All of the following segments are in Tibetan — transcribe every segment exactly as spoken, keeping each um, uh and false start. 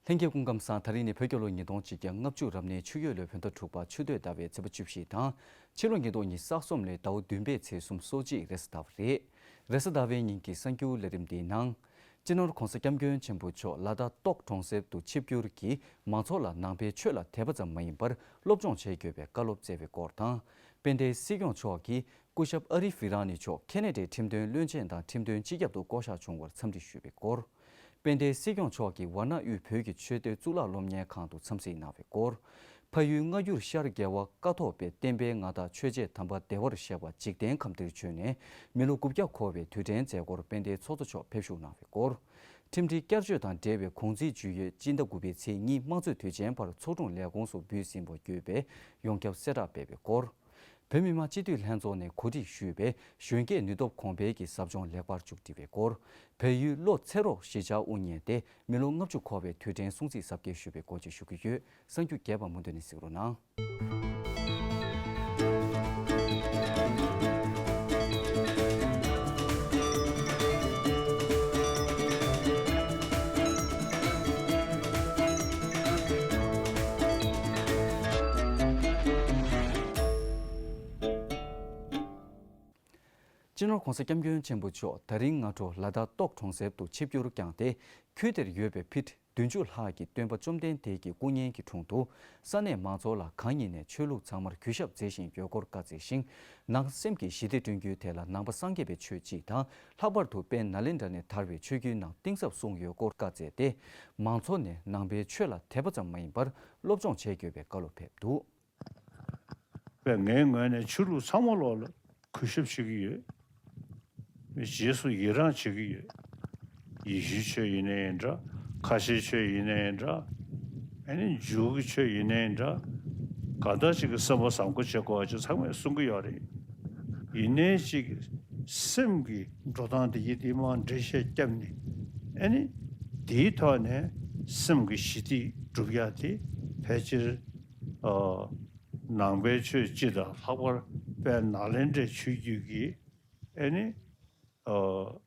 ལྷན་རྒྱས་སྐུ་ཁམས་བཟང་། ད་རིང་ནི་བོད་རྒྱལ་ལོ་ཉིས་སྟོང་ཆིག་བརྒྱ་ལྔ་བཅུ་རབ་གནས་ཆུ་ཡོས་ལོའི་བོད་ཟླ་དྲུག་པ་ཆུ་སྟོད་ཟླ་བའི་ཚེས་པ་བཅུ་བཞི་དང་། ཕྱི་ལོ་ཉིས་སྟོང་ཉི་ཤུ་རྩ་གསུམ་ལོའི་ཟླ་བ་བདུན་པའི་ཚེས་སོ་གཅིག་རེས་གཟའ་ཟླ་བ་རེད། རེས་གཟའ་ཟླ་བའི་ཉིན་གྱི་གསར་འགྱུར་ལས་རིམ་འདིའི་ནང་། སྤྱི་ནོར་༧གོང་ས་༧སྐྱབས་མགོན་ཆེན་པོ་མཆོག་ལ་དྭགས་ཏོག་གྲོང་གསེབ་ཏུ་ཆིབས་བསྒྱུར་གྱིས་མང་ཚོགས་ལ་ནང་པའི་ཆོས་ལ་དད་པ་ཙམ་མ་ཡིན་པར་སློབ་སྦྱོང་བྱེད་དགོས་པའི་བཀའ་སློབ་སྩལ་བའི་སྐོར་དང་། དཔལ་ལྡན་སྲིད་སྐྱོང་མཆོག་གིས་སྐུ་ཞབས་ཨ་རི་ཧྥི་ར་ནི་མཆོག་ཁེ་ན་ཌའི་ཁྲིམས་དོན་བློན་ཆེན་དང་ཁྲིམས་དོན་སྤྱི་ཁྱབ་ཏུ་བསྐོ་གཞག་བྱུང་བར་འཚམས་འདྲི་ཞུས་པའི་སྐོར། དཔལ་ལྡན་སྲིད་སྐྱོང་མཆོག་གིས་ཝཱ་ཎ་དབུས་བོད་ཀྱི་ཆོས་སྡེ་གཙུག་ལག་སློབ་གཉེར་ཁང་དུ་འཚམས་གཟིགས་གནང་བའི་སྐོར། ཕ་ཡུལ་སྔ་འགྱུར་ཤར་རྒྱལ་བ་ཀཿཐོག་པའི་བསྟན་པའི་མངའ་བདག་ཆོས་རྗེ་དམ་པ་བདེ་བར་གཤེགས་པ་འཇིག་རྟེན་ཁམས་འདིར་བྱོན་ནས་མི་ལོ་དགུ་བརྒྱ་འཁོར་བའི་དུས་དྲན་མཛད་སྒོར་དཔལ་ལྡན་ཚོགས་གཙོ་མཆོག་ཕེབས་བཞུགས་གནང་བའི་སྐོར། ཁྲིམས་སྒྲིག་བསྐྱར་བཅོས་དང་འབྲེལ་བའི་གུང་ཚིགས་བརྗོད་ཡོལ་སྤྱི་ཟླ་དགུ་པའི་ཚེས་གཉིས་དམངས་གཙོའི་དུས་ཆེན་པར་ཚོགས་དྲུང་ལས་ཁུངས་སུ་འབུལ་ཟིན་པ་བརྒྱུད་པའི་ཡོངས་ཁྱབ་གསལ་བསྒྲགས་སྤེལ་བའི་སྐོར། བོད་མི་མང་སྤྱི་འཐུས་ལྷན་ཚོགས་ནས་གོ་སྒྲིག་ཞུས་པའི་གཞོན་སྐྱེས་ནུས་སྟོབས་གོང་འཕེལ་གྱི་ཟབ་སྦྱོང་ལེགས་པར་མཇུག་སྒྲིལ་བའི་སྐོར། བལ་ཡུལ་བློ་འཚེ་རོགས་གཞིས་ཆགས་དབུ་བརྙེས་ཏེ་མི་ལོ་ལྔ་བཅུ་འཁོར་བའི་དུས་དྲན་སྲུང་བརྩི་གཟབ་རྒྱས་ཞུས་པའི་སྐོར་བཅས་ཞུ་གི་ཡོད། གསར་འགྱུར་རྒྱས་པ་མུ་མཐུད་ནས་གཟིགས་རོགས་གནང་། སྤྱི་ནོར་༧གོང་ས་༧སྐྱབས་མགོན་ཆེན་པོ་མཆོག་ད་རིང་སྔ་དྲོ་ལ་དྭགས་ཏོག་གྲོང་གསེབ་ཏུ་ཆིབས་བསྒྱུར་བསྐྱངས་ཏེ། ཁུལ་དེར་ཡོད་པའི་ཕིཊ་བདུན་ཅུ་ལྷག་གི་སྟོན་པ་བཅོམ་ལྡན་འདས་ཀྱི་སྐུ་བརྙན་གྱི་དྲུང་དུ། ས་གནས་མང་ཚོགས་ལ་གང་ཉིད་ནས་ཆོས་ལུགས་ཚང་མར་གུས་ཞབས་མཛད་བཞིན་ཡོད་སྐོར་བཀའ་སྩལ་ཞིང་། ནང་སེམས་ཀྱི་ཞི་བདེ་བསྐྲུན་རྒྱུའི་ཐད་ལ་ནང་པ་སངས་རྒྱས་པའི་ཆོས་སྤྱི་དང་། ལྷག་པར་དུ་དཔལ་ནཱ་ལེནྡྲ་ནས་དར་བའི་ཆོས་བརྒྱུད་ནང་གཏིང་ཟབ་གསུངས་ཡོད་སྐོར་བཀའ་སྩལ་ཏེ། མང་ཚོགས་ནས་ནང་པའི་ཆོས་ལ་དད་པ་ཙམ་མ་ཡིན་པར་སློབ་སྦྱོང་བྱེད་དགོས་པའི་བཀའ་སློབ་ཕེབས་འདུག། པས་ངའི་ངོས་ནས་ཆོས་ལུགས་ཚང་མ་ལོག་ལ་གུས་ཞབས་བྱེད་ཀྱི་ཡོད། རྗེས་སུ་ཡི་རང་བྱེད་ཀྱི་ཡོད། ཡེ་ཤུའི་ཆོས་ཡིན་ནའི་འདྲ། ཁ་ཆེའི་ཆོས་ཡིན་ནའི་འདྲ། ཨ་ནི་འཇུའུ་གི་ཆོས་ཡིན་ནའི་འདྲ། གང་ལྟར་ཅིག་གི་བསམ་པ་བཟང་པོ་བྱེད་དགོས་པ་ཅིག་ཚང་མས་གསུང་གི་ཡོད་རེད། ཡིན་ནའི་ཅིག་སེམས་ཀྱི་འགྲོ་སྟངས་དེ་ཡི་དེ་མར་འགྲེལ་བཤད་བརྒྱབ་ནས། ཨ་ནི་དེའི་ཐོག་ནས་སེམས་ཀྱི་ཞི་བདེ་སྒྲུབ་ཡ་དེ་ཕལ་ཆེར། ཨ། ནང་པའི་ཆོས་སྤྱི་དང་ལྷག་པར་དཔལ་ནཱ་ལེནྡྲའི་ཆོས་བརྒྱུད་ཀྱི་ཨེ་ནི། ཨ།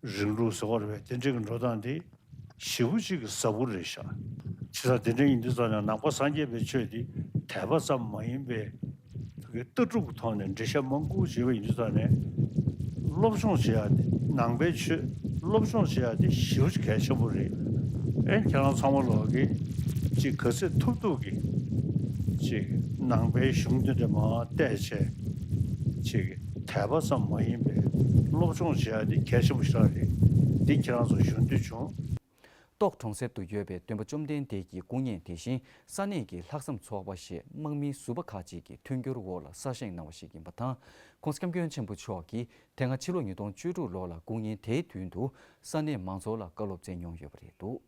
རིང་ལུགས་ཟེར་བ་རེད་པས། དེ་འདྲའི་གི་འགྲོ་སྟངས་དེ་ཞེ་པོ་ཅིག་གི་ཟབ་པོ་རེད་ཤག། བྱས་ཙང་དེ་འདྲ་ཡིན་དུས་ཙང་ནས་ནང་པ་སངས་རྒྱས་པའི་ཆོས་དེ་དད་པ་ཙམ་མ་ཡིན་པའི་ལྟ་གྲུབ་ཀྱི་ཐོག་ནས་འགྲེལ་བཤད་མང་པོ་བྱས་པ་ཡིན་དུས་ཙང་ནས། སློབ་སྦྱོང་བྱེད་ཡ་དེ། ནང་པའི་ཆོས་སློབ་སྦྱོང་བྱེད་ཡ་དེ་ཞེ་པོ་ཅིག་གལ་ཆེན་པོ་རེད། ཨེ། ཁྱེད་རང་ཚང་མ་ལོག་གིས་ཅིག་ག་ཚོད་ཐུབ་ཐུབ་ཀྱིས་ཅིག་ནང་པའི་གཞུང་དེ་འདྲ་མར་བལྟས་བྱས། ཅིག་དད་པ་ཙམ་མ་ཡིན་པའི་སློབ་སྦྱོང་བྱེད་ཡ་དེ་གལ་ཆེན་པོ་ཞིག་རེད། འདི་ཁྱེད་རང་ཚོ་ཞུ་འདོད་བྱུང་། ཏོག་གྲོང་གསེབ་ཏུ་ཡོད་པའི་སྟོན་པ་བཅོམ་ལྡན་འདས་ཀྱི་སྐུ་བརྙན་དེ་བཞིན་ས་གནས་ཀྱི་ལྷག་བསམ་ཚོགས་པ་ཞེས་དམག་མིའི་ཟུར་པ་ཁག་ཅིག་གིས་མཐུན་འགྱུར་འོག་ལ་གསར་བཞེངས་གནང་བ་ཞིག་ཡིན་པ་དང་། ྋགོང་ས་ྋསྐྱབས་མགོན་ཆེན་པོ་མཆོག་གིས་དེ་སྔ་ཕྱི་ལོ་ཉིས་སྟོང་བཅུ་དྲུག་ལོ་ལ་སྐུ་བརྙན་དེའི་མདུན་དུ་ས་གནས་མང་ཚོགས་ལ་བཀའ་སློབ་སྩལ་མྱོང་ཡོད་པ་རེད་འདུག།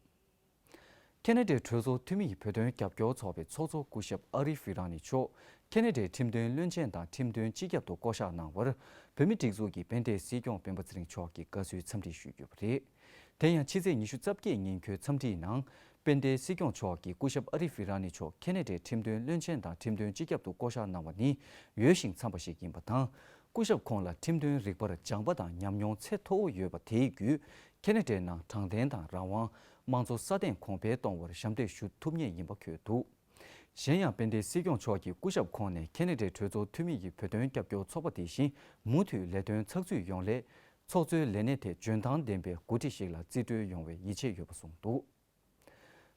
ཁེ་ན་ཌའི་གྲོས་ཚོགས་འཐུས་མི་ཡི་བོད་དོན་རྒྱབ་སྐྱོར་ཚོགས་པའི་ཚོགས་གཙོ་སྐུ་ཞབས་ཨ་རི་ཧྥི་ར་ནི་མཆོག་ཁེ་ན་ཌའི་ཁྲིམས་དོན་བློན་ཆེན་དང་ཁྲིམས་དོན་སྤྱི་ཁྱབ་ཏུ་བསྐོ་གཞག་གནང་བར། བོད་མིའི་སྒྲིག་འཛུགས་ཀྱི་དཔལ་ལྡན་སྲིད་སྐྱོང་སྤེན་པ་ཚེ་རིང་མཆོག་གིས་དགའ་བསུའི་འཚམས་འདྲི་ཞུས་ཡོད་པ་རེད། དེ་ཡང་ཕྱི་ཚེས་ཉི་ཤུ་རྩ་བརྒྱད་ཉིན་ཁོའི་འཚམས་འདྲིའི་ནང་། དཔལ་ལྡན་སྲིད་སྐྱོང་མཆོག་གིས་སྐུ་ཞབས་ཨ་རི་ཧྥི་ར་ནི་མཆོག་ཁེ་ན་ཌའི་ཁྲིམས་དོན་བློན་ཆེན་དང་ཁྲིམས་དོན་སྤྱི་ཁྱབ་ཏུ་བསྐོ་གཞག་གནང་བ་ནི་འོས་ཤིང་འཚམས་པ་ཞིག་ཡིན་པ་དང་། སྐུ་ཞབས་ཁོང་ལ་ཁྲིམས་དོན་རིག་པར་སྦྱངས་པ་དང་ཉམས་མྱོང་ཚད་མཐོ་བོ་ཡོད་པ་དེའི་བརྒྱུད། ཁེ་ན་ཌའི་ནང་དྲང་བདེན་དང་རང་དབང་། དམངས་གཙོ་སྲ་བརྟན་གོང་འཕེལ་གཏོང་བར་ཞབས་འདེགས་ཞུ་ཐུབ་ངེས་ཡིན་པ་འཁོད་འདུག། གཞན་ཡང་དཔལ་ལྡན་སྲིད་སྐྱོང་མཆོག་གིས་སྐུ་ཞབས་ཁོང་ནས་ཁེ་ན་ཌའི་གྲོས་ཚོགས་འཐུས་མི་ཡི་བོད་དོན་རྒྱབ་སྐྱོར་ཚོགས་པ་དེ་བཞིན་མུ་མཐུད་ལས་དོན་ཚགས་ཚུད་ཡོང་སླད། ཚོགས་གཙོའི་ལས་གནས་དེ་འཇོན་ཐང་ལྡན་པའི་འགོ་ཁྲིད་ཞིག་ལ་རྩིས་སྤྲོད་ཡོང་བའི་ཡིད་ཆེས་ཡོད་པ་གསུངས་འདུག།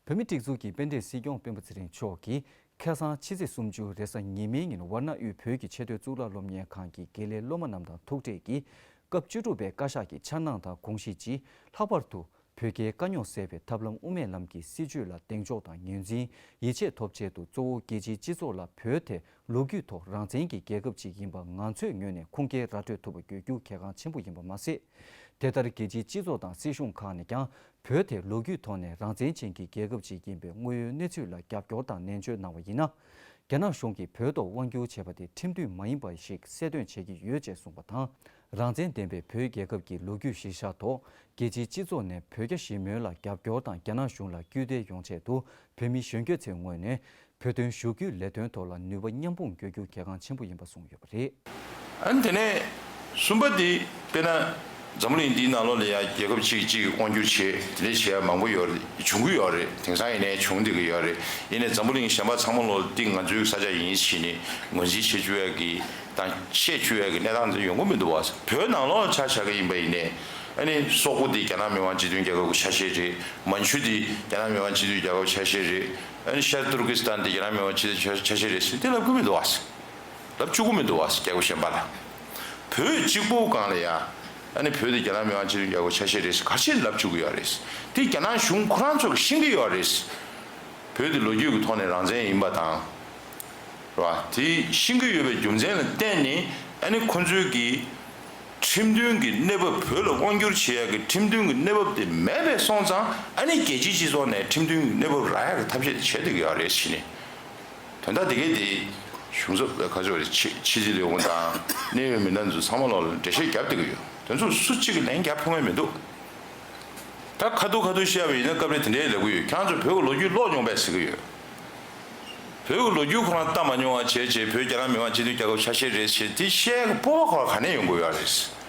བོད་མིའི་སྒྲིག་འཛུགས་ཀྱི་དཔལ་ལྡན་སྲིད་སྐྱོང་སྤེན་པ་ཚེ་རིང་མཆོག་གིས་ཁ་སང་ཕྱི་ཚེས་སུམ་ཅུ་རེས་གཟའ་ཉི་མའི་ཉིན་ཝཱ་ཎ་དབུས་བོད་ཀྱི་ཆེས་མཐོའི་གཙུག་ལག་སློབ་གཉེར་ཁང་གི་དགེ་ལས་སློབ་མ་རྣམས་དང་ཐུག་འཕྲད་ཀྱིས། སྐབས་བཅུ་དྲུག་པའི་བཀའ་ཤག་གི་འཆར་སྣང་དང་དགོངས་གཞི་སྤྱི། ལྷག་པར་དུ་བོད་རྒྱའི་དཀའ་རྙོག་སེལ་བའི་ཐབས་ལམ་དབུ་མའི་ལམ་གྱི་སྲིད་བྱུས་ལ་གདེང་འཇོག་དང་ངོས་འཛིན་ཡིད་ཆེས་ཐོབ་ཆེད་དུ། གཙོ་བོ་རྒྱལ་སྤྱིའི་སྤྱི་ཚོགས་ལ་བོད་དེ་ལོ་རྒྱུས་ཐོག་རང་བཙན་གྱི་རྒྱལ་ཁབ་ཅིག་ཡིན་པ་ང་ཚོའི་ངོས་ནས་ཁུངས་སྐྱེལ་ར་སྤྲོད་ཐུབ་པ་དགོས་རྒྱུ་གལ་འགངས་ཆེན་པོ་ཡིན་པ་མ་ཟད། དེ་ལྟར་རྒྱལ་སྤྱིའི་སྤྱི་ཚོགས་དང་སྲིད་གཞུང་ཁག་ནས་ཀྱང་བོད་དེ་ལོ་རྒྱུས་ཐོག་ནས་རང་བཙན་ཅན་གྱི་རྒྱལ་ཁབ་ཅིག་ཡིན་པའི་དངོས་ཡོད་གནས་ཚུལ་ལ་རྒྱབ་སྐྱོར་དང་ནན་བརྗོད་གནང་བ་ཡིན་ན། རྒྱ་ནག་གཞུང་གིས་བོད་ཐོག་དབང་བསྒྱུར་བྱས་པ་དེ་ཁྲིམས་མཐུན་མ་ཡིན་པ་ཞིག་གསལ་སྟོན་བྱེད་ཀྱི་ཡོད་ཅེས་གསུངས་པ་དང་། རང་བཙན་ལྡན་པའི་བོད་རྒྱལ་ཁབ་ཀྱི་ལོ་རྒྱུས་གཞིར་བཞག་ཐོག་རྒྱལ་སྤྱིའི་སྤྱི་ཚོགས་ནས་བོད་རྒྱ་ཞི་མོལ་ལ་རྒྱབ་སྐྱོར་དང་རྒྱ་ནག་གཞུང་ལ་སྐྱོན་བརྡ་ཡོང་ཆེད་དུ་བོད་མི་གཞོན་སྐྱེས་ཚོའི་ངོས་ནས་བོད་དོན་ཞུ་སྐུལ་ལས་དོན་ཐོག་ལ་ནུས་པ་མཉམ་སྤུངས་བསྐྱོད་རྒྱུ་གལ་འགངས་ཆེན་པོ་ཡིན་པ་གསུངས་ཡོད་པ་རེད། ཨ་ནི་དེ་ནས་གསུམ་པ་དེ་དཔེར་ན་ འཛམ་བུ་གླིང་འདིའི་ནང་ལོགས་ལ་ཡང་རྒྱལ་ཁབ་གཅིག་གིས་གཅིག་གི་དབང་སྒྱུར་བྱེད་དེ་འདྲ་བྱེད་ཡ་མང་པོ་ཡོད་རེད། བྱུང་གི་ཡོད་རེད། དེང་སང་ཡིན་ནའི་བྱུང་བསྡད་ཀྱི་ཡོད་རེད། ཡིན་ནའི་འཛམ་བུ་གླིང་གཞན་པ་ཚང་མ་ལོགས་འདི་ང་ཚོའི་ས་ཆ་ཡིན་ཟེར་ནས་ངོས་འཛིན་བྱེད་བཅུག་ཡ་གི་དང་བཤད་བཅུག་ཡ་གི་གནས་སྟངས་འདི་ཡོང་གི་མི་འདུག་བ། བོད་ནང་ལོགས་ཆ་བཞག་གི་ཡིན་པ་ཡིན་ནའི་ཨ་ནི་སོག་པོ་འདི་རྒྱ་ནག་མི་དམངས་སྤྱི་མཐུན་རྒྱལ་ཁབ་ཀྱི་ཆ་ཤས་རེད། མན་ཇུ་འདི་རྒྱ་ནག་མི་དམངས་སྤྱི་མཐུན་རྒྱལ་ཁབ་ཆ་ཤས་རེད། ཨ་ནི་ཤར་ཏུར་ཀི་སི་ཐན་འདི་རྒྱ་ནག་མི་དམངས་སྤྱི་མཐུན་ཆ་ཤས་རེད་ཟེར་འདི་ལབ་གི་མི་འདུག་བ། ལབ་བཅུག་གི་མི་འདུག་བ། རྒྱལ་ཁབ་གཞན་པ་ལ། བོད་གཅིག་པོ་སྒང་ལ་ཡ། ཨ་ནི་བོད་དེ་རྒྱ་ནག་མི་དམངས་སྤྱི་མཐུན་རྒྱལ་ཁབ་ཆ་ཤས་རེད་ཟེར་ག་ཚོད་ལབ་བཅུག་གི་ཡོད་རེད། དེ་རྒྱ་ནག་གཞུང་ཁོ་རང་ཚོ་གིས་ཤེས་ཀྱི་ཡོད་རེད། བོད་དེ་ལོ་རྒྱུས་ཀྱི་ཐོག་ནས་རང་བཙན་ཡིན་པ་དང་། རེད་བ། དེ་ཤེས་ཀྱི་ཡོད་པའི་རྒྱུ་མཚན་ལ་བརྟེན་ནས་ཨ་ནི་ཁོ་ཚོས་ཀྱི་ཁྲིམས་མཐུན་གྱི་གནས་བབ། བོད་ལ་དབང་སྒྱུར་བྱེད་ཡག་གི་ཁྲིམས་མཐུན་གྱི་གནས་བབ་དེ་མེད་པའི་སོང་ཙང་ཨ་ནི་རྒྱལ་སྤྱིའི་སྤྱི་ཚོགས་ནས་ཁྲིམས་མཐུན་གྱི་གནས་བབ་རག་ཡག་གི་ཐབས་ཤེས་དེ་བྱེད་བསྡད་ཀྱི་ཡོད་རེད་ཟེར་ནས། དོན་དག་དེ་གའི་དེ་གཞུང་ཚབ་ཁ་ཕྱོགས་རེད། ཕྱི་ཕྱི་སྲིད་ལས་ཁུངས་དང་གནད་ཡོད་མི་སྣ་ཚོ་ཚང་མ་ལོག་ལ་འགྲེལ་བཤད་བརྒྱབ་བསྡད་ཀྱི་ཡོད། དེ་ཚོ་སུ་གཅིག་གིས་ལན་རྒྱག་ཕོད་མཁན་མི་འདུག་ད་ཁ་ཐུག་ཁ་ཐུག་བཤད་པ་ཡིན་ན་སྐབས་རེ་དེ་འདྲའི་ལབ་ཀྱི་ཡོད། ཁྱེད་རང་ཚོ་བོད་ཀྱི་ལོ་རྒྱུས་ཀློག་མྱོང་པས་ཟེར་གྱི་ཡོད། བོད་ཀྱི་ལོ་རྒྱུས་ཁོ་རང་ལྟ་མ་མྱོང་བ་བྱས་བྱས་བོད་རྒྱ་ནག་མི་དམངས་སྤྱི་མཐུན་རྒྱལ་ཁབ་ཆ་ཤས་རེད་ཟེར་དེ་བཤད་ཀྱི་སྤོབས་པ་ཁོ་རང་ག་ནས་ཡོང་དགོས་ཡོད་རེད།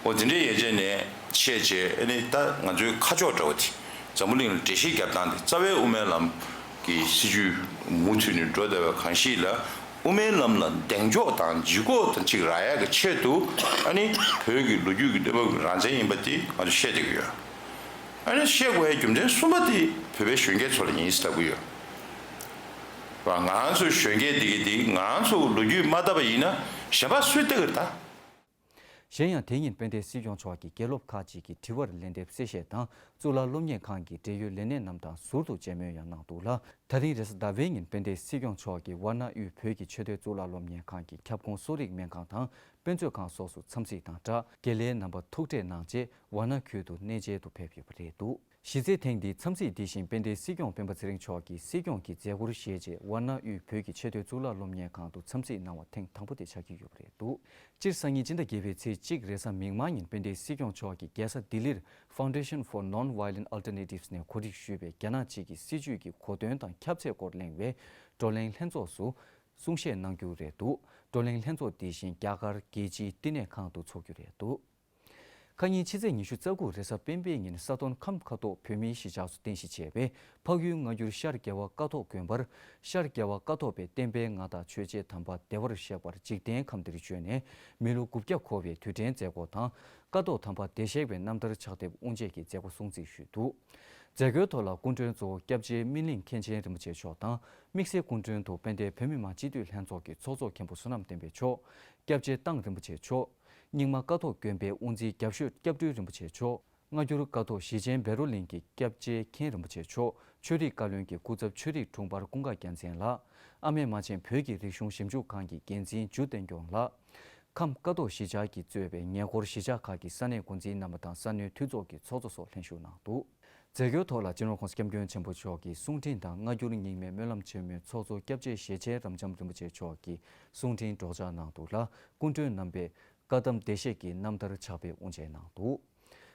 འོ་དེ་འདྲའི་ཡན་ཆད་ནས་བཤད་བྱས་ཨ་ནི་ད་ང་ཚོའི་ཁ་ཕྱོགས་འདྲ་བོ་དེ་འཛམ་བུ་གླིང་ལ་འགྲེལ་བཤད་བརྒྱབ་སྟངས་དེ་རྩ་བའི་དབུ་མའི་ལམ་གྱི་སྲིད་བྱུས་མུ་མཐུད་ནས་འགྲོ་བསྡད་པ་གང་ཞིག་ལ་དབུ་མའི་ལམ་ལ་གདེང་འཇོག་དང་ལྗིད་ཁོག་དང་ཅིག་རག་ཡག་གི་ཆེད་དུ་ཨ་ནི་བོད་ཀྱི་ལོ་རྒྱུས་ཀྱི་གནས་བབ་ཀྱི་རང་བཙན་ཡིན་པ་དེ་ང་ཚོ་བཤད་བསྡད་ཀྱི་ཡོད། ཨ་ནི་བཤད་དགོས་ཡག་རྒྱུ་མཚན་གསུམ་པ་དེ་བོད་པའི་གཞོན་སྐྱེས་ཚོ་ལ་ཡིན་ཟེར་ལབ་ཀྱི་ཡོད། ང་རང་ཚོའི་གཞོན་སྐྱེས་དེ་གི་དེ་ང་རང་ཚོ་ལོ་རྒྱུས་མ་བལྟས་པ་ཡིན་ན་གཞན་པ་སུས་བལྟ་གི་རེད་ད། གཞན་ཡང་དེ་ཉིན་དཔལ་ལྡན་སྲིད་སྐྱོང་མཆོག་གིས་དགེ་སློབ་ཁག་ཅིག་གི་དྲི་བར་ལན་འདེབས་གསལ་བཤད་དང་གཙུག་ལག་སློབ་གཉེར་ཁང་གི་འབྲེལ་ཡོད་ལས་སྣེ་རྣམས་དང་ཟུར་དུ་མཇལ་མོལ་ཡང་གནང་འདུག་ལ། ད་རིང་རེས་གཟའ་ཟླ་བའི་ཉིན་དཔལ་ལྡན་སྲིད་སྐྱོང་མཆོག་གིས་ཝཱ་ཎ་དབུས་བོད་ཀྱི་ཆེས་མཐོའི་གཙུག་ལག་སློབ་གཉེར་ཁང་གི་ཁྱབ་ཁོངས་གསོ་རིག་སྨན་ཁང་དང་དཔེ་མཛོད་ཁང་སོགས་སུ་འཚམས་གཟིགས་དང་སྦྲགས་དགེ་ལས་རྣམ་པ་ཐུག་འཕྲད་གནང་རྗེས་ཝཱ་ཎ་ཁུལ་དུ་གནས་མཇལ་དུ་ཕེབས་ཡོད་པ་རེད་འདུག་གཞི་རྩའི་ཐེངས་འདིའི་འཚམས་གཟིགས་འདི་བཞིན་དཔལ་ལྡན་སྲིད་སྐྱོང་སྤེན་པ་ཚེ་རིང་མཆོག་གིས་སྲིད་སྐྱོང་གི་མཛད་སྒོར་བཞེས་རྗེས་ཝཱ་ཎ་དབུས་བོད་ཀྱི་ཆེས་མཐོའི་གཙུག་ལག་སློབ་གཉེར་ཁང་དུ་འཚམས་གཟིགས་གནང་བ་ཐེངས་དང་པོ་དེ་ཆགས་ཀྱི་ཡོད་པ་རེད་འདུག་སྤྱིར་སང་ཉིན་སྤྱི་ཟླ་བརྒྱད་པའི་ཚེས་གཅིག་རེས་གཟའ་མིག་དམར་ཉིན་དཔལ་ལྡན་སྲིད་སྐྱོང་མཆོག་གིས་རྒྱལ་ས་ལྡི་ལིར་Foundation for Non-Violent Alternatives ནས་གོ་སྒྲིག་ཞུས་པའི་རྒྱ་ནག་གཅིག་གི་སྲིད་བྱུས་ཀྱི་གོ་དོན་དང་ཁྱབ་ཚད་སྐོར་གླེང་བའི་བགྲོ་གླེང་ལྷན་ཚོགས་སུ་གསུང་བཤད་གནང་རྒྱུ་རེད་འདུག་བགྲོ་གླེང་ལྷན་ཚོགས་འདི་བཞིན་རྒྱ་གར་རྒྱལ་སྤྱིའི་བསྟི་གནས་ཁང་དུ་འཚོགས་རྒྱུ་རེད་འདུག་ཁ་ཉིན་ཕྱི་ཚེས་ཉི་ཤུ་རྩ་དགུ་རེས་གཟའ་སྤེན་པའི་ཉིན་ས་དོན་ཁམས་ཁ་ཐོག་བོད་མིའི་གཞིས་ཆགས་སུ་རྟེན་གཞི་བྱས་པའི་འཕགས་ཡུལ་སྔ་འགྱུར་ཤར་རྒྱལ་བ་ཀཿཐོག་དགོན་པར་ཤར་རྒྱལ་བ་ཀཿཐོག་པའི་བསྟན་པའི་མངའ་བདག་ཆོས་རྗེ་དམ་པ་བདེ་བར་གཤེགས་པར་འཇིག་རྟེན་ཁམས་འདིར་བྱོན་ནས་མི་ལོ་དགུ་བརྒྱ་འཁོར་བའི་དུས་དྲན་མཛད་སྒོ་དང་། ཀཿཐོག་དམ་པ་བདེ་གཤེགས་པའི་རྣམ་ཐར་ཕྱག་དེབ་དབུ་འབྱེད་ཀྱི་མཛད་སྒོ་སྲུང་བརྩི་ཞུས་འདུག་མཛད་སྒོའི་ཐོག་ལ་སྐུ་མགྲོན་གཙོ་བོ་སྐྱབས་རྗེ་སྨིན་གླིང་མཁན་ཆེན་རིན་པོ་ཆེ་མཆོག་དང་དམིགས་བསལ་སྐུ་མགྲོན་དུ་དཔལ་ལྡན་བོད་མི་མང་སྤྱི་འཐུས་ལྷན་ཚོགས་ཀྱི་ཚོགས་གཙོ་མཁན་པོ་བསོད་ནམས་བསྟན་འཕེལ་མཆོག་སྐྱབས་རྗེ་ཏང་རིན་པོ་ཆེ་མཆོག་རྙིང་མ་ཀཿཐོག་དགོན་པའི་དབུ་འཛིན་རྒྱབ་ཤོད་སྐྱབས་སྤྲུལ་རིན་པོ་ཆེ་མཆོག་སྔ་འགྱུར་ཀཿཐོག་གཞིས་ཆེན་བཻ་རོ་གླིང་གི་སྐྱབས་རྗེ་མཁན་རིན་པོ་ཆེ་མཆོག་ཆོས་རིག་བཀའ་བློན་གྱི་སྐུ་ཚབ་ཆོས་རིག་དྲུང་འཕར་ཀུན་དགའ་རྒྱལ་མཚན་ལགས། ཨ་མེས་རྨ་ཆེན་བོད་ཀྱི་རིག་གཞུང་ཞིབ་འཇུག་ཁང་གི་འགན་འཛིན་འཇུ་བསྟན་སྐྱོང་ལགས། ཁམས་ཀཿཐོག་གཞིས་ཆགས་ཀྱིས་གཙོས་པའི་ཉེ་འཁོར་གཞིས་ཆགས་ཁག་གི་ས་གནས་འགོ་འཛིན་རྣམ་པ་དང་ས་གནས་འཐུས་ཚོགས་ཀྱི་ཚོགས་གཙོ་སོགས་ལྷན་ཞུགས་གནང་འདུག་མཛད་སྒོའི་ཐོག་ལ་སྤྱི་ནོར་༸གོང་ས་༸སྐྱབས་མགོན་ཆེན་པོ་མཆོག་གི་གསུང་འཕྲིན་དང་སྔ་འགྱུར་རྙིང་མའི་སྨོན་ལམ་ཆེན་མོའི་ཚོགས་གཙོ་སྐྱབས་རྗེ་ཞེ་ཆེན་རབ་འབྱམས་རིན་པོ་ཆེ་མཆོག་གི་གསུང་འཕྲིན་སྒྲོག་སྦྱང་གནང་འདུག་ལ། སྐུ་མགྲོན་རྣམ་པས་བཀའ་གདམས་བདེ་གཤེགས་ཀྱི་རྣམ་ཐར་ཕྱག་དཔེ་དབུ་འབྱེད་གནང་འདུག་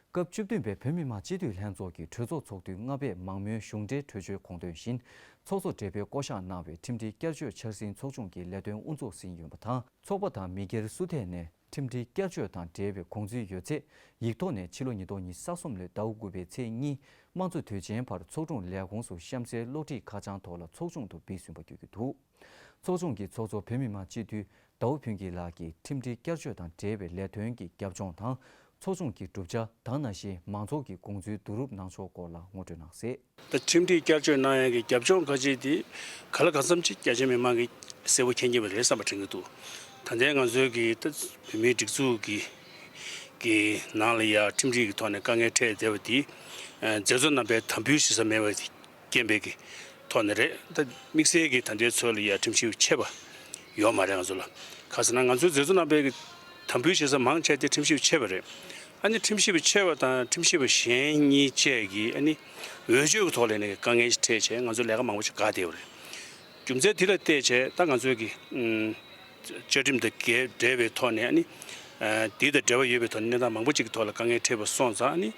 སྐབས་བཅུ་བདུན་པའི་བོད་མི་མང་སྤྱི་འཐུས་ལྷན་ཚོགས་ཀྱི་གྲོས་ཚོགས་ཚོགས་དུས་ལྔ་པའི་མང་མོས་གཞུང་འབྲེལ་གྲོས་ཆོད་དགོངས་དོན་བཞིན། ཚོགས་གཙོ་སྦྲེལ་པོས་བསྐོ་གཞག་གནང་བའི་ཁྲིམས་སྒྲིག་བསྐྱར་བཅོས་འཆར་ཟིན་ཚོགས་ཆུང་གི་ལས་དོན་དབུ་འཛུགས་ཟིན་ཡོད་པ་དང་། ཚོགས་པ་དང་མི་སྒེར་སུ་ཐད་ནས་ཁྲིམས་སྒྲིག་བསྐྱར་བཅོས་དང་འབྲེལ་བའི་དགོངས་ཚུལ་ཡོད་ཚེ། ཡིག་ཐོག་ནས་ཕྱི་ལོ་ཉིས་སྟོང་ཉི་ཤུ་རྩ་གསུམ་ལོའི་ཟླ་བ་དགུ་པའི་ཚེས་གཉིས་དམངས་གཙོ་དུས་ཆེན་བར་ཚོགས་དྲུང་ལས་ཁུངས་སུ་གཤམ་གསལ་སློབ་ཁྲིད་ཁ་བྱང་ཐོག་ལ་ཚོགས་ཆུང་དུ་འབུལ་ཟིན་པ་བརྗོད་ཀྱི་འདུག་ཚོགས་ཆུང་གི་ཚོགས་གཙོ་བོད་མི་མང་སྤྱི་འཐུས་ཟླ་བ་ཕུན་སྐྱིད་ལགས་ཀྱིས་ཁྲིམས་སྒྲིག་བསྐྱར་བཅོས་དང་འབྲེལ་བའི་ལས་དོན་གྱི་རྒྱབ་ལྗོངས་དང་། ཚོགས་ཆུང་གི་གྲུབ་ཆ་དང་ནང་བཞིན་མང་ཚོགས་ཀྱི་དགོངས་ཚུལ་བསྡུ་རུབ་གནང་ཕྱོགས་སྐོར་ལ་ངོ་སྤྲོད་གནང་གསལ། ད་ཁྲིམས་སྒྲིག་བསྐྱར་བཅོས་གནང་ཡག་གི་རྒྱབ་ལྗོངས་ག་ཅིག་དེ་ག་ལ་གང་འཚམ་ཅིག་རྒྱ་ཆེ་མི་མང་གིས་གསལ་པོ་མཁྱེན་གྱི་མ་རེད་བསམ་པ་དྲན་གྱི་འདུག་ད་ལྟའི་ང་ཚོའི་གི་ད་བོད་མིའི་སྒྲིག་འཛུགས་ཀྱི་གི་ནང་ལ་ཡ་ཁྲིམས་སྒྲིག་གི་ཐོག་ནས་དཀའ་ངལ་འཕྲད་བསྡད་པ་དེ་མཛད་གཙོ་རྣམ་པས་དམ་འབུལ་བྱེད་ས་མེད་པ་དེ། རྐྱེན་པས་ཀྱི་ཐོག་ནས་རེད། ད་དམིགས་བསལ་གྱི་ད་ལྟའི་ཚོད་ལ་ཡ་ཁྲིམས་ཞིབ་ཆེ་བ་ཡོད་མ་རེད་ང་ཚོ་ལ། ག་ཟེར་ན་ང་ཚོའི་མཛད་གཙོ་རྣམ་པའི་གི་དམ་འབུལ་བྱེད་ས་མང་ཆེ་དེ་ཁྲིམས་ཞིབ་ཆེ་བ་རེད། ཨ་ནི་ཁྲིམས་ཞིབ་ཆེ་བ་དང་ཁྲིམས་ཞིབ་གཞན་གཉིས་བཅས་ཀྱི་ཨ་ནི་འོས་ཆོས་ཀྱི་ཐོག་ལ་ནས་དཀའ་ངལ་ཞིག་འཕྲད་བྱས་ང་ཚོ་ལས་ཀ་མང་པོ་ཞིག་འགག་བསྡད་ཡོད་རེད། རྒྱུ་མཚན་དེ་ལ་བལྟས་བྱས་ད་ང་ཚོའི་གི་ཨུམ། བཅའ་ཁྲིམས་དང་འགལ་འབྲེལ་བའི་ཐོག་ནས་ཨ་ནི། དེ་དང་འབྲེལ་བ་ཡོད་པའི་ཐོག་ནས་གནས་སྟངས་མང་པོ་ཅིག་གི་ཐོག་ལ་དཀའ་ངལ་འཕྲད་པ་སོང་ཙང་ཨ་ནི།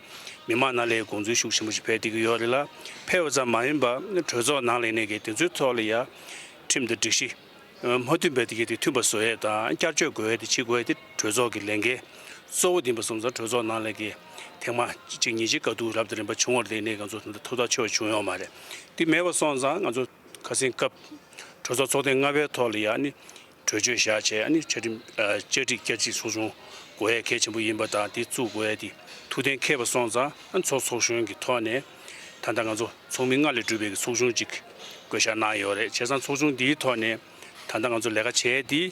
མི་མང་ནང་ལ་དགོངས་ཚུལ་ཤུགས་ཆེན་པོ་ཞིག་འཕེལ་བསྡད་ཀྱི་ཡོད་རེད་ལ། འཕེལ་བ་ཙམ་མ་ཡིན་པ་གྲོས་ཚོགས་ནང་ལ་ནས་ཀྱི་དེ་ཚོའི་ཐོག་ལ་ཡ། ཁྲིམས་དང་སྒྲིག་གཞི། མ་མཐུན་པའི་དེ་གའི་དེ་མཐུན་པ་བཟོ་ཡས་དང་བསྐྱར་བཅོས་དགོས་ཡས་དེ་བྱེད་དགོས་ཡས་དེ་གྲོས་ཚོགས་ཀྱི་ལས་འགན་ གཙོ་བོ་འདི་ཡིན་པ་སོང་ཙང་གྲོས་ཚོགས་ནང་ལ་གི་ཐེངས་མ་གཅིག་གཉིས་ཀྱི་དཀའ་སྡུག་རབ་དང་རིམ་པ་བྱུང་བ་རེད། དེ་ནས་ང་ཚོ་ད་ལྟ་ཐོག་མཐའ་ཆོད་པ་བྱུང་ཡོད་མ་རེད། དེ་མེད་པ་སོང་ཙང་ང་ཚོ་ཁ་སང་སྐབས་གྲོས་ཚོགས་ཚོགས་ཐེངས་ལྔ་པའི་ཐོག་ལ་ཡང་ནི་གྲོས་ཆོད་བཞག་བྱས། ཨ་ནི་བཅའ་ཁྲིམས་ཨ་བཅའ་ཁྲིམས་བསྐྱར་བཅོས་ཚོགས་ཆུང་དགོས་ཡ་གལ་ཆེན་པོ་ཡིན་པ་དང་། དེ་བཙུགས་དགོས་ཡ་དེ་ཐུགས་གཏན་འཁེལ་བ་སོང་ཙང་། ཨ་ནི་ཚོགས་ཚོགས་གཞོན་གྱི་ཐོག་ནས་ད་ལྟ་ང་ཚོ་ཚོགས་མི་ལྔ་ལས་གྲུབ་པའི་ཚོགས་ཆུང་གཅིག་བསྐོ་བཞག་གནང་ཡོད་རེད། བྱས་ཙང་ཚོགས་ཆུང་འདིའི་ཐོག་ནས་ད་ལྟ་ང་ཚོ་ལས་ཀ་བྱས་དེ།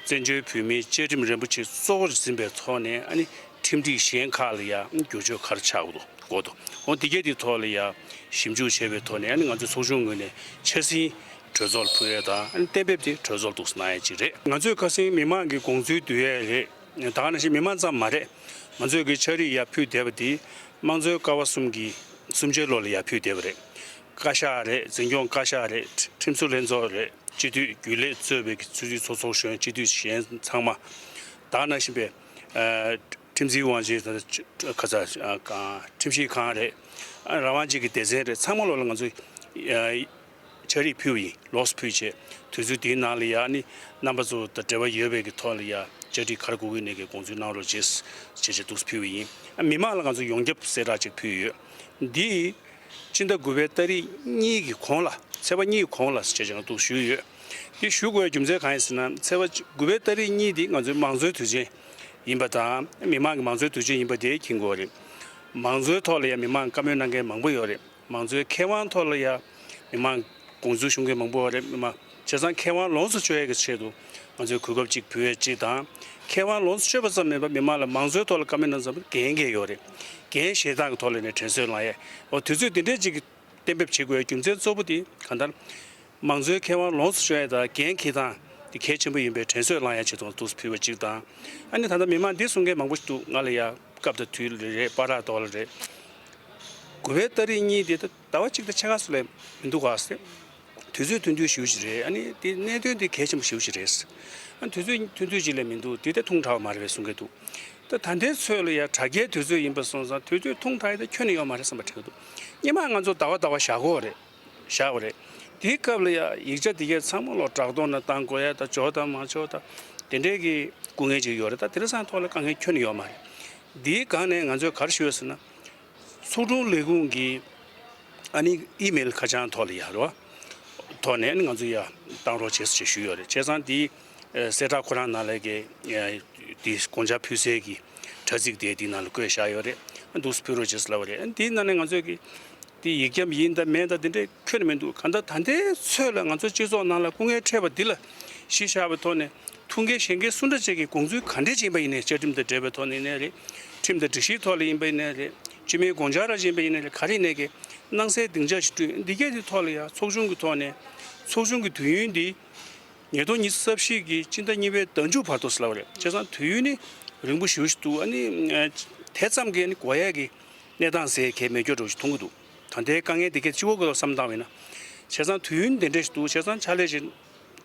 བཙན་བྱོལ་བོད་མིའི་བཅའ་ཁྲིམས་རིན་པོ་ཆེ་གཙོ་བོར་འཛིན་པའི་ཐོག་ནས། ཨ་ནི་ཁྲིམས་སྒྲིག་གཞན་ཁག་ལ་ཡང་བསྒྱུར་བཅོས་ག་རེ་ཆགས་དགོས་དགོས་འདུག་འོ་འདི་གས་དེའི་ཐོག་ལ་ཡང་ཞིབ་འཇུག་བྱས་པའི་ཐོག་ནས། ཨ་ནི་ང་ཚོའི་ཚོགས་ཆུང་ངོས་ནས་འཆར་ཟིན་གྲོས་ཚོགས་ལ་ཕུལ་ཡས་དང་། ཨ་ནི་གཏན་འབེབས་དེ་གྲོས་ཚོགས་ལ་འདུག་སེ་གནང་ཡས་ཅིག་རེད། ང་ཚོས་ཁ་སང་མི་མང་གི་དགོངས་ཚུལ་བསྡུ་ཡས་རེད། ད་ག་ནང་བཞིན་མི་མང་ཙམ་མ་རེད། ང་ཚོས་ཀྱི་ཕྱག་བྲིས་ཡར་ཕུལ་བསྡད་པ་དེ་དམངས་གཙོའི་ཀ་བ་གསུམ་གྱི་གསུམ་ཆའི་ལོགས་ལ་ཡར་ཕུལ་བསྡད་པ་རེད། བཀའ་ཤག་རེད། འཛིན་སྐྱོང་བཀའ་ཤག་རེད། ཁྲིམས་བཟོ་ལྷན་ཚོགས་རེད། སྤྱི་འཐུས་རྒྱུན་ལས་གཙོས་པའི་ཆོས་སྲིད་ཚོགས་ཚོགས་གཞོན། སྤྱི་འཐུས་གཞན་ཚང་མ། ད་ག་ནང་བཞིན་པའི་ཨ་ཁྲིམས་འཛིན་དབང་ཆེན་ཁ་ཚ་ཁྲིམས་ཞིབ་ཁང་རེད། ཨ་རང་དབང་ཅན་གྱི་སྡེ་ཚན་རེད། ཚང་མ་ལོགས་ལ་ང་ཚོས་ཨ་ཕྱག་བྲིས་ཕུལ་བ་ཡིན། ལོགས་སུ་ཕུལ་བྱས། དུས་ཚོད་དེའི་ནང་ལ་ཡང་ནི་རྣམ་པ་ཚོ་དང་འབྲེལ་བ་ཡོད་པའི་གི་ཐོག་ལ་ཡང་བཅའ་ཁྲིམས་ག་རེ་དགོས་ཀྱི་ནས་གི་དགོངས་ཚུལ་གནང་རོགས་བྱེད་ཅེས་བྱས་འདུག་སེ་ཕུལ་བ་ཡིན། ཨ་མི་མང་ལ་ང་ཚོ་ཡོངས་ཁྱབ་གསལ་བསྒྲགས་ཅིག་ཕུལ་ཡོད། འདི་སྤྱི་ཟླ་དགུ་པའི་ཏ་རིག་གཉིས་ཀྱི་གོང་ལ། ཚེས་པ་གཉིས་གོང་ལ་བྱས་བྱས་ང་འདུག་ཞུས་ཡོད། འདི་ཞུ་དགོས་རྒྱུ་མཚན་གང་ཡིན་ཟེར་ན། ཚེས་པ་དགུ་པའི་ཏ་རིག་གཉིས་འདི་ང་ཚོའི་མང་གཙོའི་དུས་ཆེན་ཡིན་པ་དང་། མི་མང་གི་མང་གཙོའི་དུས་ཆེན་ཡིན་པ་དེ་མཁྱེན་དགོས་རེད། མང་གཙོའི་ཐོག་ལ་ཡང་མི་མང་བཀའ་མོལ་གནང་མཁན་མང་པོ་ཡོད་རེད། མང་གཙོའི་ཁེ་དབང་ཐོག་ལ་ཡང་མི་མང་དགོངས་ཚུལ་ཞུ་མཁན་མང་པོ་ཡོད་རེད། མི་མང་། བྱས་ཙང་ཁེ་དབང་ལོངས་སུ་སྤྱོད་ཡས་ཀྱི་ཆེད་དུ་ང་ཚོས་གོ་སྐབས་ཅིག་ཕུལ་ཡས་ཅིག་དང་། ཁེ་དབང་ལོངས་སུ་སྤྱོད་པ་ཙམ་མིན་པར་མི་མང་ལ་མང་གཙོའི་ཐོག་ལ་བཀའ་མོལ་གནང་ཙམ་འགན་འཁྱེར་ཡོད་རེད། འགན་བཞེས་སྟངས་ཀྱི་ཐོག་ལ་ནས་དྲན་གསོ་གནང་ཡས། འོ་དུས་ཚོད་འདི་འདྲས་ཅིག་གི་གཏན་འབེབས་བྱེད་དགོས་རྒྱུ་མཚན་གཙོ་བོ་དེ་གང་ལྟར། མང་གཙོའི་ཁེ་དབང་ལོངས་སུ་སྤྱོད་ཡས་དང་འགན་འཁྱེར་སྟངས་དེ་གལ་ཆེན་པོ་ཡིན་པའི་དྲན་གསོ་གནང་ཡས་ཆེད་དུ་འདུག་སེ་ཕུལ་བ་གཅིག་དང་། ཨ་ནི་ད་ལྟ་མི་མང་འདི་གསུང་མཁན་མང་པོ་ཞིག་འདུག་ང་ལ་ཡ་སྐབས་དང་དུས་ལ་རེད། བར་ཐག་དོག་ལ་རེད། དགུ་པའི་ཏ་རིག་གཉིས་དེ་ད་ཟླ་བ་གཅིག་དང་ཕྱེད་ཀ་ཙམ་ལས་མི་འདུག་ག་ཟེར། དུས་ཚོད་ཐུང་ཐུང་ཞེ་པོ་ཅིག་རེད། ཨ་ནི་དེ་གནད་དོན་དེ་གལ་ཆེན་པོ་ཞེ་པོ་ཅིག་རེད། ཨ་ནི་དུས་ཚོད་ཐུང་ཐུང་ཅིག་ལས་མི་འདུག་དེ་ད་ཐུང་དྲགས་པ་མ་རེད་པས་གསུང་མཁན་འདུག་ད་ད་ལྟའི་ཚོད་ལ་ཡ་དྲ་རྒྱའི་དུས་ཚོད་ཡིན་པ་སོང་ཙང་དུས་ཚོད་ཐུང་དྲགས་ཡ་ད་ཁྱོན་ནས་ཡོད་མ་རེད་བསམ་པ་དྲན་གྱི་འདུག་སྔོན་མ་ང་ཚོ་ཟླ་བ་ཟླ་བ་བཞག་གི་ཡོད་རེད། བཞག་པ་རེད། དེའི་སྐབས་ལ་ཡ་ཡིག་ཆ་དེ་གས་ཚང་མ་ལོག་བསྒྲགས་གཏོང་ནང་བཏང་དགོས་ཡ་ད་འབྱོར་དང་མ་འབྱོར་དང་དེ་འདྲའི་གི་སྐུ་ངལ་ཅིག་ཡོད་རེད། ད་དེ་རིང་སང་ཐོག་ལ་དཀའ་ངལ་ཁྱོན་ནས་ཡོད་མ་རེད། དེའི་སྒང་ནས་ང་ཚོས་ག་རེ་ཞུས་ཟེར་ན། ཚོགས་དྲུང་ལས་ཁུངས་ཀྱི་ཨ་ནི་ཨི་མེལ་ཁ་བྱང་ཐོག་ལ་ཡ་རོ། ཐོག་ནས་ཨ་ནི་ང་ཚོ་ཡ་བཏང་རོགས་བྱེད་ཟེར་ཞུས་ཡོད་རེད། བྱས་ཙང་དེའི་གསལ་བསྒྲགས་ཁོ་རང་ནང་ལ་གི་དེ་དགོངས་འཆར་ཕུལ་སའི་གི་དྲ་ཚིགས་དེ་དེའི་ནང་ལ་བཀོད་བཞག་ཡོད་རེད། འདུག་སེ་ཕུལ་རོགས་བྱེད་ཟེར་ལབ་པ་རེད། ཨ་ནི་དེའི་ནང་ནས་ང་ཚོས་གི་དེ་ཡིག་རྒྱབ་ཡིན་དང་མིན་དང་དེ་འདྲའི་ཁྱོན་ནས་མི་འདུག་གང་ལྟར་ད་ལྟའི་ཚོད་ལ་ང་ཚོ་སྤྱི་ཚོགས་ནང་ལ་སྐུ་ངལ་འཕྲད་པ་འདི་ལ་གཞི་བཞག་པའི་ཐོག་ནས་ཐུགས་འགན་བཞེས་མཁན་སུ་འདྲ་ཅིག་གི་དགོངས་ཚུལ་ག་འདྲས་ཅིག་ཡིན་པ་ཡིན་ནའི། བཅའ་ཁྲིམས་དང་འབྲེལ་བའི་ཐོག་ནས་ཡིན་ནའི་རེད། ཁྲིམས་དང་སྒྲིག་གཞིའི་ཐོག་ལ་ཡིན་པ་ཡིན་ནའི་རེད། སྤྱི་མིའི་དགོངས་འཆར་ར་ཅིག་ཡིན་པ་ཡིན་ནའི་རེད། ག་རེ་ཡིན་ནའི་གི་སྣང་གསལ་སྡིངས་ཆ་ཞིག་བསྐྲུན། འདི་གས་དེ་ཐོག་ལ་ཡ་ཚོགས་ཆུང་གི་ཐོག་ནས་ཚོགས་ཆུང་གི་དུས་ཡུན་འདི་ཉིས་སྟོང་ཉི་ཤུ་རྩ་བཞི་གི་སྤྱི་ཟླ་གཉིས་པའི་ཟླ་མཇུག་བར་དུ་ཟེར་ལབ་པ་རེད། བྱས་ཙང་དུས་ཡུན་ནི་རིང་པོ་ཞེ་པོ་ཞིག་འདུག་ཨ་ནི་དེ་ཙམ་གྱིས་ནི་གོ་ཡས་ཀྱི་གནས་སྟངས་ཟེར་གལ་མེད་སྐྱོ་འགྲོ་ཞིག་མཐོང་གི་འདུག་ད་ལྟའི་དཀའ་ངལ་འདི་གས་སྤྱི་བོ་སྐོར་ལ་བསམ་བཏང་བས་ན། བྱས་ཙང་དུས་ཡུན་དེ་འདྲ་ཞིག་འདུག་བྱས་ཙང་ཕྱག་ལས་ཅིག་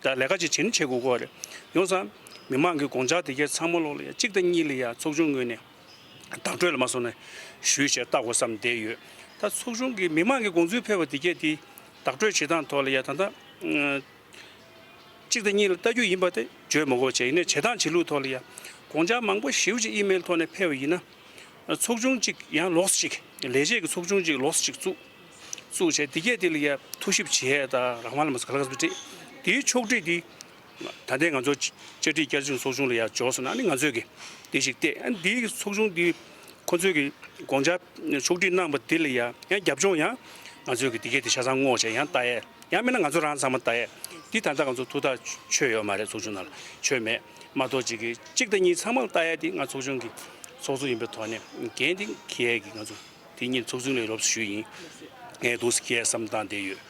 ད་ལས་ཀ་ཅིག་བྱེད་ནི་བྱེད་དགོས་ཀྱི་རེད། ཡོང་ཙང་མི་མང་གི་དགོངས་འཆར་དེ་གས་ཚང་མ་ལོག་ལ་ཡ་གཅིག་དང་གཉིས་ལ་ཡ་ཚོགས་ཆུང་ངོས་ནས་བདག་སྤྲོད་ལ་མ་སོང་ན་ཞུས་བྱས་བལྟ་དགོས་བསམ་བསྡད་ཡོད། ད་ཚོགས་ཆུང་གིས་མི་མང་གི་དགོངས་ཚུལ་ཕེབས་པ་དེ་གས་དེ་བདག་སྤྲོད་བྱེད་སྟངས་ཐོག་ལ་ཡ་ད་ལྟ་གཅིག་དང་གཉིས་ལ་ལྟ་རྒྱུ་ཡིན་པ་དེ་བརྗོད་མི་དགོས་པ་བྱས། ཡིན་ནའི་བྱེད་སྟངས་བྱེད་ལུགས་ཐོག་ལ་ཡ་དགོངས་འཆར་མང་པོ་ཞེ་པོ་ཅིག་ཨི་མེལ་ཐོག་ནས་ཕེབས་པ་ཡིན་ན། ཚོགས་ཆུང་གཅིག་ཡང་ལོགས་སུ་གཅིག་ལས་བྱེད་ཀྱི་ཚོགས་ཆུང་གཅིག་ལོགས་སུ་གཅིག་བཙུགས། བཙུགས་བྱས་དེ་གས་དེ་ལ་ཡ་ཐུགས་ཞིབ་བྱེད་ཡས་དང་རང་དབང་ལ་མ་སོང་ག་ལ་ག་ཚོད་བྲིས། དེའི་ཕྱོགས་སྒྲིག་དེ་ད་ལྟའི་ང་ཚོ་བཅའ་ཁྲིམས་བསྐྱར་བཅོས་ཚོགས་ཆུང་ལ་ཡ་འབྱོར་སོང་ན་ནི་ང་ཚོས་ཀྱི་དེ་ཞིག་བལྟས། ཨ་ནི་དེའི་ཚོགས་ཆུང་དེ་ཁོ་ཚོས་ཀྱི་དགོངས་འཆར་ཕྱོགས་སྒྲིག་གནང་བ་དེ་ལ་ཡ་ཡང་རྒྱབ་ལྗོངས་ཡང་ང་ཚོས་ཀྱི་དེ་གས་དེ་ཆ་ཚང་བསྔོག་བྱས་ཡང་ལྟ་ཡས། ཡང་མིན་ན་ང་ཚོ་རང་ཚང་མ་ལྟ་ཡས། འདི་ད་ལྟ་ང་ཚོ་ཐུགས་ཐག་ཆོད་ཡོད་མ་རེད། ཚོགས་ཆུང་ནང་ལ་ཆོད་མེད་མ་གཏོགས་ཅིག་གི་གཅིག་དང་གཉིས་ཚང་མ་ལ་ལྟ་ཡས་དེ་ང་ཚོགས་ཆུང་གི་ཚོགས་གཙོ་ཡིན་པའི་ཐོག་ནས་འགན་དེ་འཁྱེར་ཡས་ཀྱི་ང་ཚོ་དེ་ཉིད་ཚོགས་ཆུང་ལ་རོབ་ཞུས་ཡིན། ངས་འདུག་སེ་འཁྱེར་ཡས་བསམ་བཏང་བསྡད་ཡོད།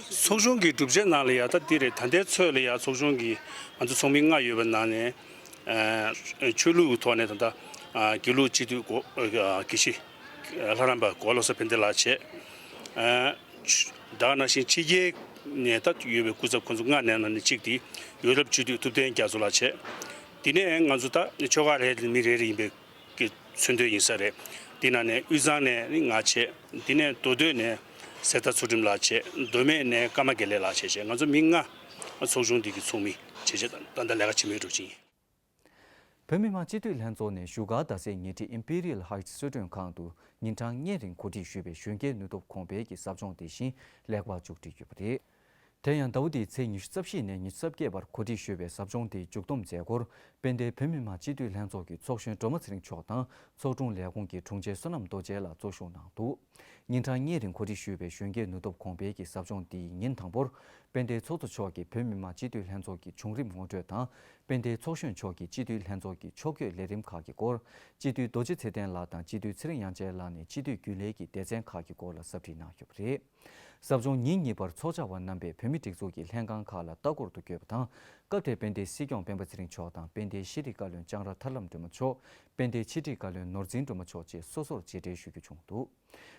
ཚོགས་ཆུང་གི་གྲུབ་ཆའི་ནང་ལ་ཡ་ད་འདི་རེད། ད་ལྟའི་ཚོད་ལ་ཡ་ཚོགས་ཆུང་གི་ང་ཚོ་ཚོགས་མི་ལྔ་ཡོད་པའི་ནང་ནས་ཆོས་ལུགས་ཀྱི་ཐོག་ནས་ད་ལྟ་དགེ་ལུགས་སྤྱི་འཐུས་གོ་དགེ་བཤེས་ལྷ་རམས་པ་གོ་བློ་བཟང་ཕན་བདེ་ལགས་བྱས། ད་ག་ནང་བཞིན་ཕྱི་རྒྱལ་ནས་ད་ཡོད་པའི་སྐུ་ཚབ་ཁོང་ཚོ་ལྔ་ནས་ནང་ནས་གཅིག་དེ་ཡོ་རོབ་སྤྱི་འཐུས་ཐུབ་བསྟན་རྒྱ་མཚོ་ལགས་བྱས། དེ་ནས་ང་ཚོ་ད་ཆོལ་ཁ་རེ་རེ་མི་རེ་རེ་ཡིན་པའི་གི་མཚོན་དོན་ཡིན་ས་རེད། དེ་ནང་ནས་དབུས་གཙང་ནས་ནི་ང་བྱས། དེ་ནས་མདོ་སྟོད་ནས་གསེར་རྟ་ཚུལ་ཁྲིམས་ལགས་བྱས། མདོ་སྨད་ནས་ཀརྨ་དགེ་ལེགས་ལགས་བྱས་བྱས། ང་ཚོ་མི་ལྔ་ཚོགས་ཆུང་འདི་གི་ཚོགས་མི་བྱས་བྱས་ད་ལྟ་ལས་ཀ་བྱེད་མུས་འགྲོ་གི་ཡིན། བོད་མི་མང་སྤྱི་འཐུས་ལྷན་ཚོགས་ནས་བཞུགས་སྒར་རྡ་སའི་ཉེ་འཁྲིས་Imperial Heights་གསོལ་མགྲོན་ཁང་དུ་ཉིན་གྲངས་ལྔའི་རིང་གོ་སྒྲིག་ཞུས་པའི་གཞོན་སྐྱེས་ནུས་སྟོབས་གོང་འཕེལ་གྱི་ཟབ་སྦྱོང་དེ་བཞིན་ལེགས་པར་མཇུག་སྒྲིལ་ཡོད་པ་རེད། དེ་ཡང་ཟླ་བ་འདིའི་ཚེས་ཉི་ཤུ་རྩ་བཞི་ནས་ཉི་ཤུ་རྩ་བརྒྱད་བར་གོ་སྒྲིག་ཞུས་པའི་ཟབ་སྦྱོང་དེའི་མཇུག་བསྡོམས་མཛད་སྒོར་དཔལ་ལྡན་བོད་མི་མང་སྤྱི་འཐུས་ལྷན་ཚོགས་ཀྱི་ཚོགས་གཞོན་སྒྲོལ་མ་ཚེ་རིང་མཆོག་དང་ཚོགས་དྲུང་ལས་ཁུངས་ཀྱི་དྲུང་ཆེ་བསོད་ནམས་རྡོ་རྗེ་ལགས་གཙོ་བཞུགས་གནང་འདུག་ཉིན་གྲངས་ལྔའི་རིང་གོ་སྒྲིག་ཞུས་པའི་གཞོན་སྐྱེས་ནུས་སྟོབས་གོང་འཕེལ་གྱི་ཟབ་སྦྱོང་འདིའི་ཉིན་དང་པོར་དཔལ་ལྡན་ཚོགས་གཙོ་མཆོག་གིས་བོད་མི་མང་སྤྱི་འཐུས་ལྷན་ཚོགས་ཀྱི་བྱུང་རིམ་ངོ་སྤྲོད་དང་། དཔལ་ལྡན་ཚོགས་གཞོན་མཆོག་གིས་སྤྱི་འཐུས་ལྷན་ཚོགས་ཀྱི་ཕྱོགས་བསྐྱོད་ལས་རིམ་ཁག་གི་སྐོར། སྤྱི་འཐུས་རྡོ་རྗེ་ཚེ་བརྟན་ལགས་དང་སྤྱི་འཐུས་ཚེ་རིང་དབྱངས་ཅན་ལགས་ནས་སྤྱི་འཐུས་རྒྱུན་ལས་ཀྱི་སྡེ་ཚན་ཁག་གི་སྐོར་ལ་ཟབ་ཁྲིད་གནང་ཡོད་པ་རེད། ཟབ་སྦྱོང་ཉིན་གཉིས་པར་ཚོགས་བཅར་བ་རྣམ་པས་བོད་མིའི་སྒྲིག་འཛུགས་ཀྱི་ལྷན་ཁང་ཁག་ལ་ལྟ་སྐོར་དུ་བསྐྱོད་པ་དང་། སྐབས་དེར་དཔལ་ལྡན་སྲིད་སྐྱོང་སྤེན་པ་ཚེ་རིང་མཆོག་དང་དཔལ་ལྡན་ཤེས་རིག་བཀའ་བློན་ལྕང་ར་ཐར་ལམ་སྒྲོལ་མ་མཆོག་དཔལ་ལྡན་ཕྱི་དྲིལ་བཀའ་བློན་ནོར་འཛིན་སྒྲོལ་མ་མཆོག་བཅས་སོ་སོར་མཇལ་འཕྲད་ཞུ་རྒྱུ་བྱུང་འདུག་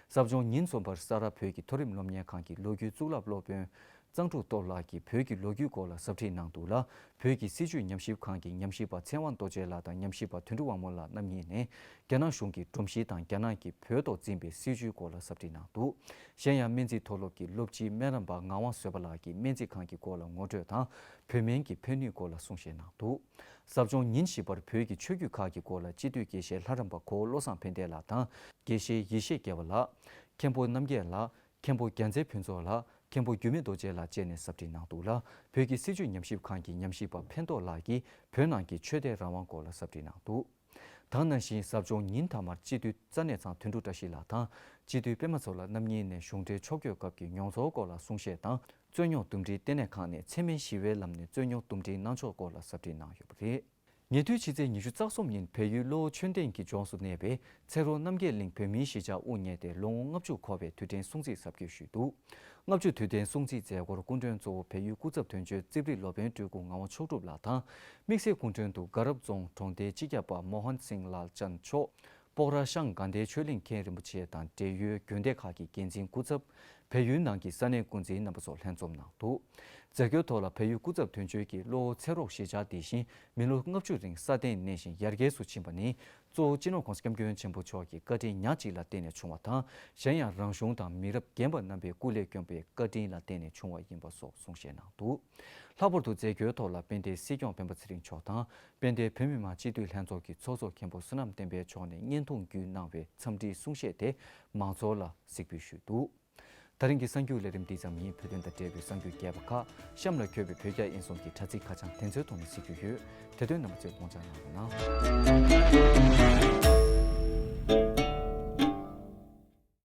ཟབ་སྦྱོང་ཉིན་གསུམ་པར་ས་རཱ་བོད་ཀྱི་མཐོ་རིམ་སློབ་གཉེར་ཁང་གི་ལོ་རྒྱུས་གཙུག་ལག་སློབ་དཔོན་གཙང་ཕྲུག་སྟོབས་ལགས་ཀྱིས་བོད་ཀྱི་ལོ་རྒྱུས་སྐོར་ལ་ཟབ་ཁྲིད་གནང་འདུག་ལ། བོད་ཀྱི་སྲིད་བྱུས་ཉམས་ཞིབ་ཁང་གི་ཉམས་ཞིབ་པ་ཚེ་དབང་རྡོ་རྗེ་ལགས་དང་ཉམས་ཞིབ་པ་དོན་གྲུབ་དབང་མོ་ལགས་རྣམ་གཉིས་ནས་རྒྱ་ནག་གཞུང་གི་སྒྲོམ་གཞི་དང་རྒྱ་ནག་གིས་བོད་ཐོག་འཛིན་པའི་སྲིད་བྱུས་སྐོར་ལ་ཟབ་ཁྲིད་གནང་འདུག་གཞན་ཡང་སྨན་རྩིས་མཐོ་སློབ་ཀྱི་སློབ་སྤྱི་སྨན་རམས་པ་ངག་དབང་བཟོད་པ་ལགས་ཀྱིས་སྨན་རྩིས་ཁང་གི་སྐོར་ལ་ངོ་སྤྲོད་དང་བོད་སྨན་གྱི་ཕན་ནུས་སྐོར་ལ་གསུང་བཤད་གནང་འདུག་ཟབ་སྦྱོང་ཉིན་བཞི་པར་བོད་ཀྱི་ཆོས་བརྒྱུད་ཁག་གི་སྐོར་ལ་སྤྱི་འཐུས་དགེ་བཤེས་ལྷ་རམས་པ་གོ་བོ་བློ་བཟང་ཕན་བདེ་ལགས་དང་དགེ་བཤེས་ཡེ་ཤེས་རྒྱལ་བ་ལགས། མཁན་པོ་རྣམ་རྒྱལ་ལགས། མཁན་པོ་རྒྱལ་མཚན་ཕུན་ཚོགས་ལགས། མཁན་པོ་འགྱུར་མེད་རྡོ་རྗེ་ལགས་བཅས་ནས་ཟབ་ཁྲིད་གནང་འདུག་ལ། བོད་ཀྱི་སྲིད་བྱུས་ཉམས་ཞིབ་ཁང་གི་ཉམས་ཞིབ་པ་ཕན་ཐོགས་ལགས་ཀྱིས་བོད་ནང་གི་ཆོས་དད་རང་དབང་སྐོར་ལ་ཟབ་ཁྲིད་གནང་འདུག་ད་ག་ནང་བཞིན་ཟབ་སྦྱོང་ཉིན་མཐའ་མར་སྤྱི་འཐུས་རྩ་གནས་ཚང་དོན་གྲུབ་བཀྲ་ཤིས་ལགས་དང་སྤྱི་འཐུས་པད་མ་ཚེ་རིང་ལགས་རྣམ་གཉིས་ནས་གཞུང་འབྲེལ་ཕྱོགས་བསྐྱོད་སྐབས་ཀྱི་མྱོང་ཚོར་སྐོར་ལ་གསུང་བཤད་དང་རྩོད་རྙོག་འདུམ་འགྲིག་ལྟེ་གནས་ཁང་ནས་འཚེ་མེད་ཞི་བའི་ལམ་ནས་རྩོད་རྙོག་འདུམ་འགྲིག་གནང་ཕྱོགས་སྐོར་ལ་ཟབ་ཁྲིད་གནང་ཡོད་པ་རེད། ཉེ་དུས་ཕྱི་ཚེས་ཉི་ཤུ་རྩ་གསུམ་ཉིན་བལ་ཡུལ་གློ་བོ་ཆོས་ལྡན་གྱི་ལྗོངས་སུ་གནས་པའི་ཚེ་རོགས་རྣམ་རྒྱལ་གླིང་བོད་མིའི་གཞིས་ཆགས་དབུ་བརྙེས་ཏེ་ལོ་ངོ་ལྔ་བཅུ་འཁོར་བའི་དུས་དྲན་སྲུང་བརྩི་གཟབ་རྒྱས་ཞུས་འདུག་ལྔ་བཅུ་དུས་དྲན་སྲུང་བརྩིའི་མཛད་སྒོར་སྐུ་མགྲོན་གཙོ་བོ་བལ་ཡུལ་སྐུ་ཚབ་དོན་གཅོད་རྩིབ་རི་སློབ་དཔོན་སྤྲུལ་སྐུ་ངག་དབང་མཆོག་གྲུབ་ལགས་དང་། དམིགས་བསལ་སྐུ་མགྲོན་དུ་དགའ་རབ་རྫོང་གྲོང་སྡེའི་སྤྱི་ཁྱབ་པ་མོ་ཧན་སིང་ལཱལ་ཅན་མཆོག་སྤོག་ར་ཤང་དགའ་ལྡན་ཆོས་གླིང་མཁན་རིན་པོ་ཆེ་དང་འབྲེལ་ཡོད་དགོན་སྡེ་ཁག་གི་འགན་འཛིན་སྐུ་ཚབ། བལ་ཡུལ་ནང་གི་ས་གནས་འགོ་འཛིན་རྣམ་པ་སོགས་ལྷན་འཛོམས་གནང་འདུག་མཛད་སྒོའི་ཐོག་ལ་བལ་ཡུལ་སྐུ་ཚབ་དོན་གཅོད་ཀྱིས་གློ་བོ་ཚེ་རོགས་གཞིས་ཆགས་འདི་བཞིན་མི་ལོ་ལྔ་བཅུ་རིང་སྲ་བརྟན་གནས་ཤིང་ཡར་རྒྱས་སུ་ཕྱིན་པ་ནི་གཙོ་བོ་སྤྱི་ནོར་༸གོང་ས་༸སྐྱབས་མགོན་ཆེན་པོ་མཆོག་གི་བཀའ་དྲིན་ཉག་གཅིག་ལ་བརྟེན་ནས་བྱུང་བ་དང་། གཞན་ཡང་རང་གཞུང་དང་མི་རབས་རྒན་པ་རྣམ་པས་སྐུ་ལས་བསྐྱོན་པའི་བཀའ་དྲིན་ལ་བརྟེན་ནས་བྱུང་བ་ཡིན་པ་སོགས་གསུང་བཤད་གནང་འདུག་ལྷག་པར་དུ་མཛད་སྒོའི་ཐོག་ལ་དཔལ་ལྡན་སྲིད་སྐྱོང་སྤེན་པ་ཚེ་རིང་མཆོག་དང་དཔལ་ལྡན་བོད་མི་མང་སྤྱི་འཐུས་ལྷན་ཚོགས་ཀྱི་ཚོགས་གཙོ་མཁན་པོ་བསོད་ནམས་བསྟན་འཕེལ་མཆོག་ནས་བརྙན་ཐུང་བརྒྱུད་གནང་བའི་འཚམས་འདྲིའི་གསུང་བཤད་དེ་མང་ཚོགས་ལ་གཟིགས་འབུལ་ཞུས་འདུག་ད་རིང་གི་གསར་འགྱུར་ལས་རིམ་འདི་ཙམ་ཡིན། བོད་དོན་དང་འབྲེལ་བའི་གསར་འགྱུར་རྒྱས་པ་ཁག་གཤམ་ལ་འཁོད་པའི་བོད་རྒྱ་དབྱིན་གསུམ་གྱི་དྲ་ཚིགས་ཁ་བྱང་དེ་ཚོའི་ཐོག་ནས་གཟིགས་རྒྱུ་ཡོད། དེ་དོན་རྣམ་པ་ཚོས་དགོངས་འཇགས་གནང་རོགས་གནང་།